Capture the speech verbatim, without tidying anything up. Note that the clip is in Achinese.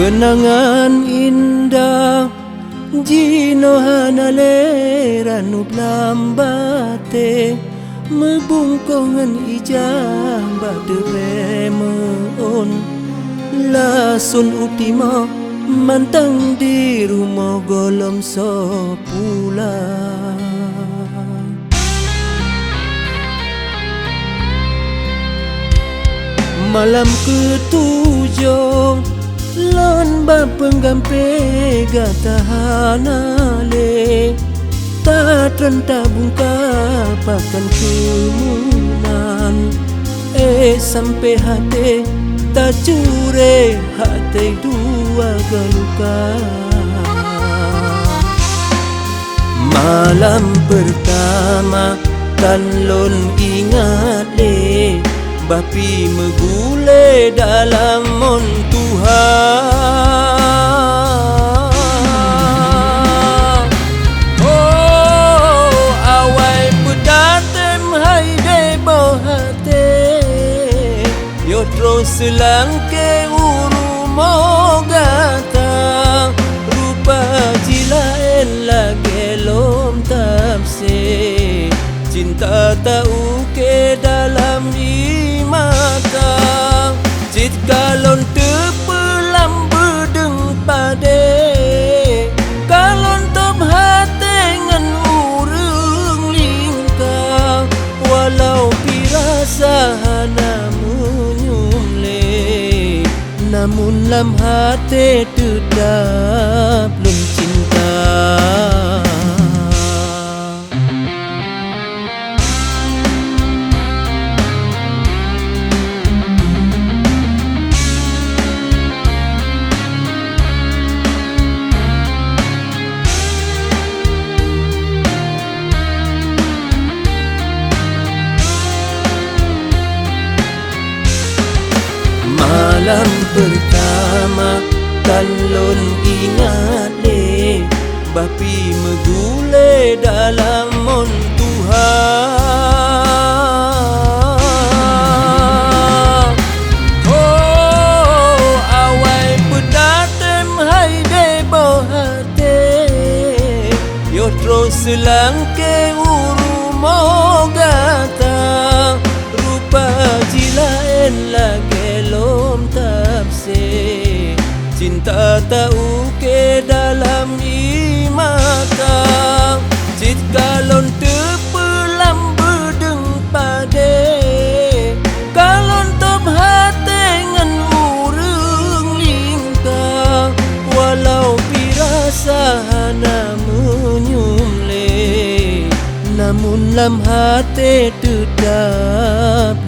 Keunangan indah jinoe hana lé ranup lam batée, meubungkôh ngon ija bak teubée meu'ôn. Lason u timoh mantong di rumoh gohlom soe pulang. Malam keutujôh lôn bak peunggampé gata hana lé, tatreun tabungka pakon keumeunan. Éh, sampoe até tacurée até dua geuh luka. Malam peurtama tan lôn ingat lé, bah pih meugulée dalam mon tuha. Oh, awai peutatém hai dée boh até. Yoh troh seulangké u rumoh gata, rupa jih laén lagée lom tafsé. Cinta ta-uké dalam ié mata, cit ka lôn teupeu lam beudeueng padé. Ka lôn tôb até ngon ureuëng lingka, walau pih rasa hana meunyum lé, namun lam até teutab lôn cinta. Malam peurtama tan lôn ingat lé, bah pih meugulée dalam mon tuha. Oh, awai peutatém hai dée boh até, yoh troh seulangké u rumoh gata, rupa jih laén lagée lom tafsé. Cinta ta-uké dalam ié mata, cit ka lôn teupeu lam beudeueng padé. Ka lôn tôb até ngon ureuëng lingka, walau pih rasa hana meunyum lé, namun lam até teutab